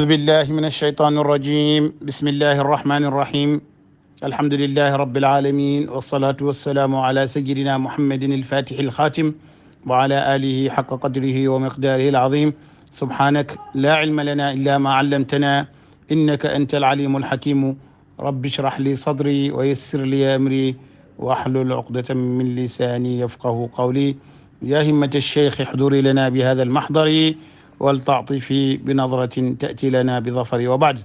أعوذ بالله من الشيطان الرجيم. بسم الله الرحمن الرحيم. الحمد لله رب العالمين، والصلاة والسلام على سيدنا محمد الفاتح الخاتم وعلى آله حق قدره ومقداره العظيم. سبحانك لا علم لنا إلا ما علمتنا إنك أنت العليم الحكيم. رب اشرح لي صدري ويسر لي أمري واحلل عقدة من لساني يفقه قولي. يا همة الشيخ احضري لنا بهذا المحضر waltaatifi bi nadratin tati lana bi zafari wa baad.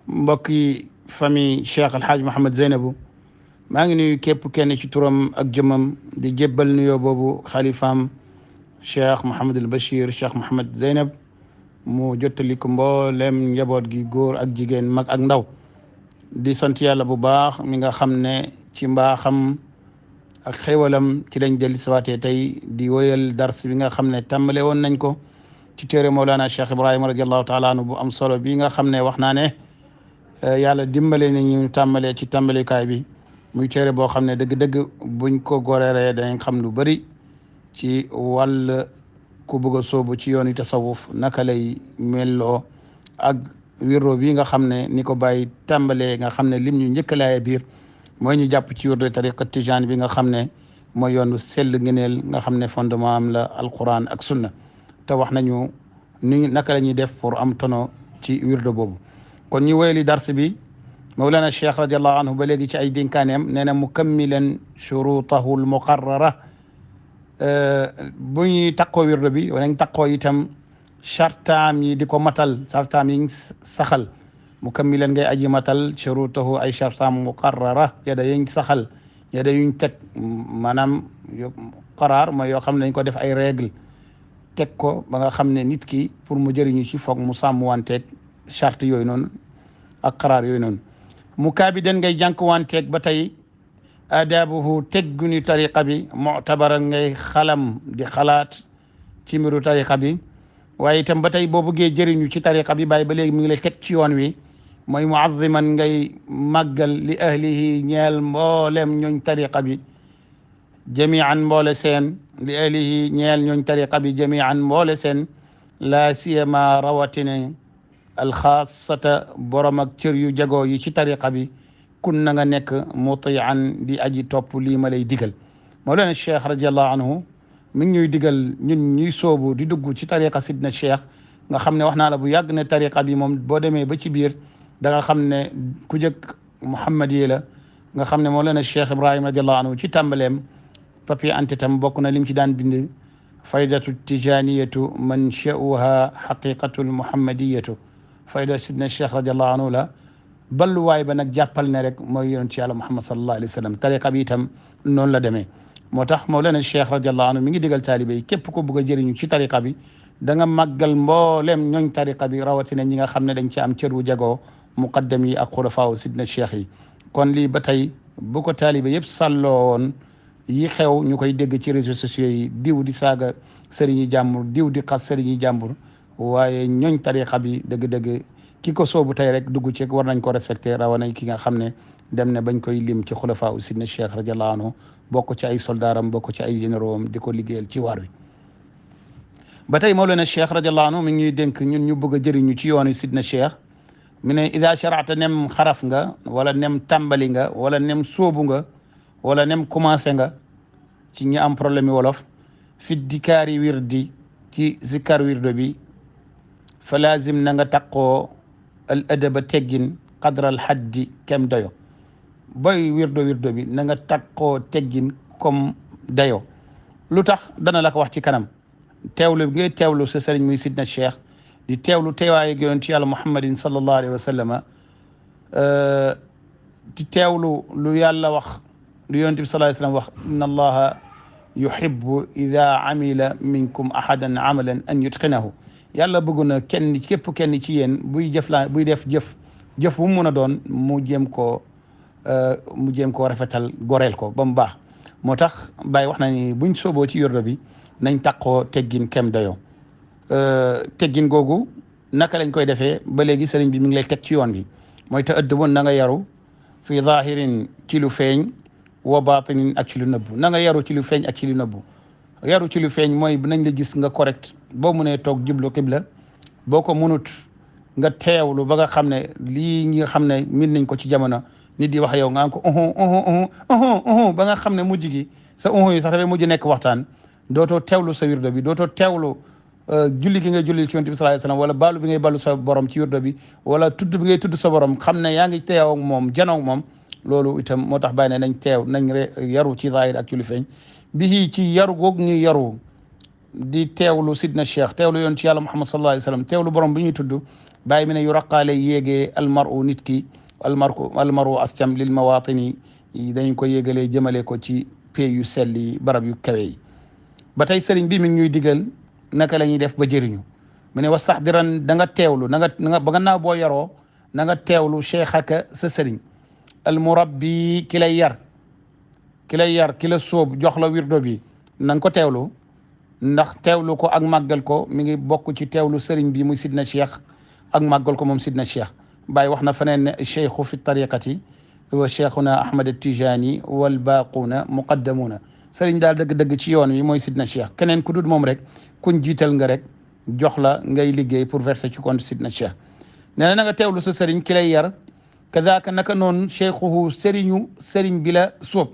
mbokki famille Cheikh Alhaaj Mouhamed Zeynabou, maa ngi nuyu képp kenn ci turam ak jëmmam di jébbal nuyoo boobu xalifaam Cheikh Mouhamadul Bachir Cheikh Mouhamed Zeynab mu jottali ko mboolem njaboot gi góor ak jigéen mag ak ndaw. di sant yàlla bu baax mi nga xam ne ci mbaaxam ak xéwalam ci lañ dellu siwaatee tey di woyal dars bi nga xam ne tàmbale woon nañ ko ci téere Mawlana Cheikh Ibrahima radiallahu taala anhu bu am solo bi nga xam ne wax naa ne yàlla dimbale na ñu tàmbalee ci tàmbalikaay bi muy téere boo xam ne dëgg-dëgg buñ ko goreeree danañ xam lu bëri ci wàll ku bëgg a sóobu ci yoonu tasawuf naka lay melloo ak wirro bi nga xam ne ni ko bàyyi tàmbalee nga xam ne lim ñu njëkkalaaye biir mooy ñu jàpp ci wirdo tariqa tijaan bi nga xam ne mooy yoonu sell ngëneel nga xam ne fondement am la alquran ak sunna. te wax nañu ni naka la ñuy def pour am tono ci wirdo boobu. kon ñu wéyali dars bi Mawlana Cheikh radiallahu anhu ba léegi ci ay dénkaaneem nee na mukammilan shurutahu al muqarrara. bu ñuy takkoo wirdo bi wanañ takkoo itam chartaam yi di ko matal, chartaam yi saxal. mukammilan ngay aji matal shurutahu ay chartaam muqarrara yada yuñ saxal, yada yuñ teg, maanaam qaraar mooy yoo xam ne dañ ko def ay règle teg ko ba nga xam ne nit ki pour mu jëriñu ci foog mu sàmm wanteeg charte yooyu noonu ak xaraar yooyu noonu. mu kaabi den ngay jànk wanteeg ba tey adabuhu tegguni tariqa bi mu'tabara ngay xalam di xalaat ci mbiru tariqa bi. waaye itam ba tey boo bëggee jëriñu ci tariqa bi bàyyi ba léegi mi ngi lay teg ci yoon wi mooy muaziman ngay màggal li ahlihi ñeel mboolem ñooñ tariqa bi jamian mboole seen li ahlihi ñeel ñooñ tariqa bi jamian mboole seen la siyama rawatine alxaasata borom ak cër yu jagoo yi ci tariqa bi kun na nga nekk mutian di aji topp lii ma lay digal. Mawlana Cheikh radiallahu anhu mi ngi ñuy digal ñun ñuy soobu di dugg ci tariqa sidna Cheikh nga xam ne wax naa la bu yàgg ne tariqa bi moom boo demee ba ci biir da nga xam ne ku jëkk Muhammad yi la nga xam ne Mawlana Cheikh Ibrahima radiallahu anhu ci tàmbaleem papier ante tam bokk na lim ci daan bind faydatu tijaniyatu manshauha haqiqatul muhammadiyatu. fayda sidna Cheikh radiallahu anhu la balluwaay ba nag jàppal ne rek mooy yonent ci yàlla Muhammad sallallahu alayhi wa sallam. tariqa bi itam noonu la demee. moo tax Mawlana Cheikh radiallahu anhu mi ngi digal taalibe yi képp ko bëgg a jëriñu ci tariqa bi da nga màggal mboolem ñooñ tariqa bi rawatina ñi nga xam ne dañ ci am cër wu jagoo muqaddam yi ak xulafaaw sidna Cheikh yi. kon lii ba tey bu ko taalibe yëpp sàlloo woon yi xew ñu koy dégg ci réseaux sociaux yi diw di saaga sëriñi jàmbur diw di xas sëriñi jàmbur waaye ñooñ tariqa bi dëgg-dëgg ki ko soobu tey rek dugg ci war nañ ko respecté rawana ki nga xam ne dem ne bañ koy lim ci xulafaa sidna Cheikh radiallahu anhu bokk ci ay soldaaram bokk ci ay généraux am di ko liggéeyal ci waar wi. ba tey Mawlana Cheikh radiallahu anhu mi ngi ñuy dénk ñun ñu bëgg a jëriñu ci yoonu sidna Cheikh mi ne ida sharata nem xaraf nga wala nem tàmbali nga wala nem soobu nga wala nem commencé nga ci ñi am problème yi wolof fi dikaari wirdi ci zikkar wirdo bi fa lazim na nga taqoo al adaba teggin qadra al haddi kem dayo. boy wirdo bi na nga taqoo teggin comme dayo. lu tax dana la ko wax ci kanam. teewlu ngay teewlu sa sëriñ muy sidna Cheikh di teewlu teewaayu yonent ci yàlla Muhammadin sallallahu alayhi wa sallama di teewlu lu yàlla wax lu yonent bi sallallahu alayhi wa sallam wax inna allaha yuhibbu ida amila minkum ahadan amalan an yutqinahu. yàlla bëgg na kenn képp kenn ci yéen buy def jëf bu mu mun a doon mu jéem koo rafetal goreel ko ba mu baax. moo tax Baye wax na ni buñ sooboo ci wirdo bi nañ taqoo teggin kem dayoo. teggin googu naka lañ koy defee ba léegi sëriñ bi mi ngi lay teg ci yoon bi mooy te ëdd woon na nga yaru fi zahirin ci lu feeñ wa batinin ak ci lu nëbbu. na nga yaru ci lu feeñ ak ci lu nëbbu. yaru ci lu feeñ mooy nañ la gis nga correct boo mënee toog jublu qibla boo ko mënut nga teewlu ba nga xam ne lii ñi nga xam ne min nañ ko ci jamono nit di wax yow nga am ko ba nga xam ne mujj gi sa yi sax dafay mujj nekk waxtaan dootoo teewlu sa wirdo bi dootoo teewlu julli gi ngay julli ci yonent bi sallallahu alayhi wasallam wala baalu bi ngay balu sa borom ci wirdo bi wala tudd bi ngay tudd sa borom xam ne yaa ngi teew ak moom janoo ak moom loolu itam moo tax bàyyi ne nañ teew nañ yaru ci zahir ak ci lu feeñ bi ci yaru goog ñuy yaru di teewlu sidna cheikh teewlu yoon ci yàlla muhammad sallallahu alayhi wasallam teewlu borom bi ñuy tudd bàyyi mi ne yu raqaale yéegee almaru nit ki almaru ascam lil mawatini dañ ko yéegalee jëmale ko ci pay yu sell yi barab yu kawe yi ba tey sëriñ bi mi ngi ñuy digal naka la ñuy def ba jëriñu mu ne wastaxdiran da nga teewlu na nga ba gannaaw boo yaroo na nga teewlu cheikh aka sa sëriñ almurabbi ki lay yar ki la sóob jox la wirdo bi na nga ko teewlu ndax teewlu ko ak màggal ko mi ngi bokk ci teewlu sëriñ bi muy sidna cheikh ak màggal ko moom sidna cheikh Baay wax na feneen ne cheikhu fi tariqati wa cheikhuna ahmad atijani wal baquna muqaddamuna sëriñ daal dëgg-dëgg ci yoon wi mooy sidna cheikh keneen ku dul moom rek kuñ jiital nga rek jox la ngay liggéey pour verser ci compte sidna cheikh nee na nga teewlu sa sëriñ ki lay yar kadaka naka noonu cheikhuhu sëriñ bi la sóob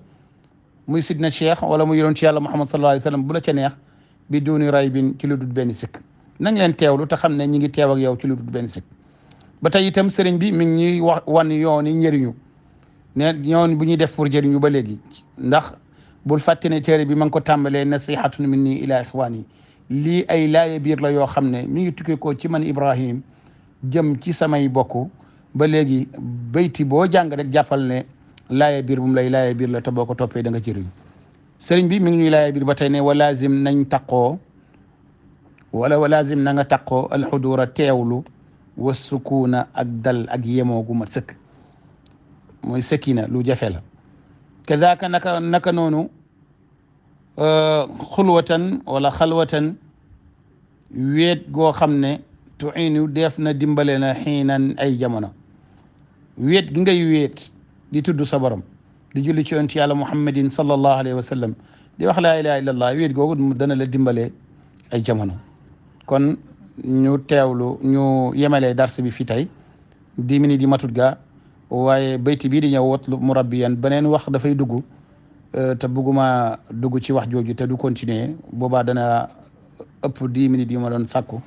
muy sidna cheikh wala mu yoroon ci yàlla muhammad sallallahu alayhi wa sallam bu la ca neex bi duni raybin ci lu dul benn sikk nañ leen teewlu te xam ne ñi ngi teew ak yow ci lu dul benn sikk ba tey itam sëriñ bi mi ngi ñuy wax wan yoon yi njëriñu ne yoon bu ñuy def pour jëriñu ba léegi ndax bul fàtte ne téere bi ma ngi ko tàmbalee nasihatun minni ila ixwani lii ay laaye biir la yoo xam ne mi ngi tukkee ko ci man Ibrahim jëm ci samay bokk ba léegi bayti boo jàng rek jàppal ne laaye biir bu mu lay laaye biir la te boo ko toppee da nga jëriñu sëriñ bi mi ngi ñuy laaye biir ba tey ne walazim nañ taqoo wala walazim na nga taqoo alxudura teewlu wa sukuna ak dal ak yemoo gu mat sëkk mooy sakina lu jafe la kadaka naka noonu xulwatan wala xalwatan wéet goo xam ne tuinu def na dimbale na xiinan ay jamono wéet gi ngay wéet di tudd sa borom di julli ci yonent yàlla muhammadin sallallahu alayhi wa sallam di wax laa ilaha illa allah wéet googu dana la dimbale ay jamono kon ñu teewlu ñu yemalee dars bi fii tey 10 minutes yi matut ga waaye bayti bii di ñëw watlu murabbiyan beneen wax dafay dugg te bugguma dugg ci wax jooju te du continuer boobaa dana ëpp 10 minutes yu ma doon sàkku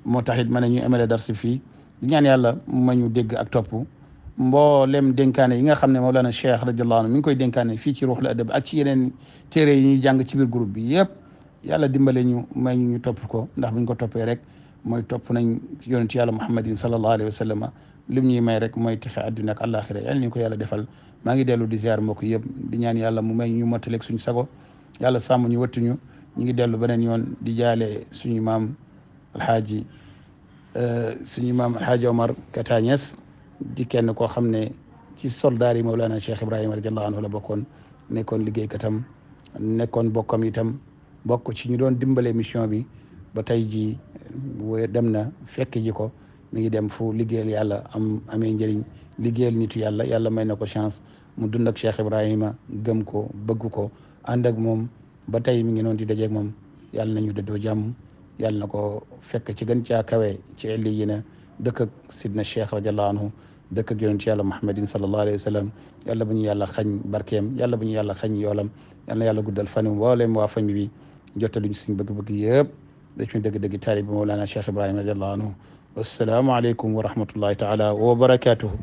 moo taxit ma ne ñu yemalee dars fii di ñaan yàlla ma ñu dégg ak topp mboolem dénkaane yi nga xam ne Mawlana Cheikh radiallahu anhu mi ngi koy dénkaane fii ci Ruuxul Adab ak ci yeneen téere yi ñuy jàng ci biir groupe bi yëpp yàlla dimbale ñu may ñu topp ko ndax buñ ko toppee rek mooy topp nañ yonent yàlla muhammadin sallallahu alayhi wa sallam lim ñuy may rek mooy texe àdduna ak àllaaxira yàlla ñu ko yàlla defal maa ngi dellu di ziar mbokk yëpp di ñaan yàlla mu may ñu mottaleeg suñu sago yàlla sàmm ñu wëttuñu ñu ngi dellu beneen yoon di jaale suñu maam alxaaji Omar Kata Niass di kenn koo xam ne ci soldaar yi Mawlana Cheikh Ibrahima radiallahu anhu la bokkoon nekkoon liggéeykatam nekkoon bokkam itam bokk ci ñu doon dimbale mission bi ba tey jii dem na fekk ji ko mi ngi dem fu liggéeyal yàlla amee njëriñ liggéeyal nitu yàlla may na ko chance mu dund ak Cheikh Ibrahima gëm ko bëgg ko ànd ak moom ba tey mi ngi noonu di dajeeg moom yàlla nañu dëddoo jàmm yàlla na ko fekk ci gën caa kawe ci elli yi na dëkk ak sidna Cheikh radiallahu anhu dëkk ak yonent yàlla muhammadin sallallahu alayhi wa sallam yàlla bu ñu yàlla xañ barkeem yàlla bu ñu yàlla xañ yoolam yàlla na yàlla guddal fanum mboolem waa famille bi jottaluñ suñ bëgg-bëgg yëpp dañu dëgg-dëgg taalib Mawlana Cheikh Ibrahima radiallahu anhu wassalaamu aleykum wa rahmatullahi taala wa barakatuhu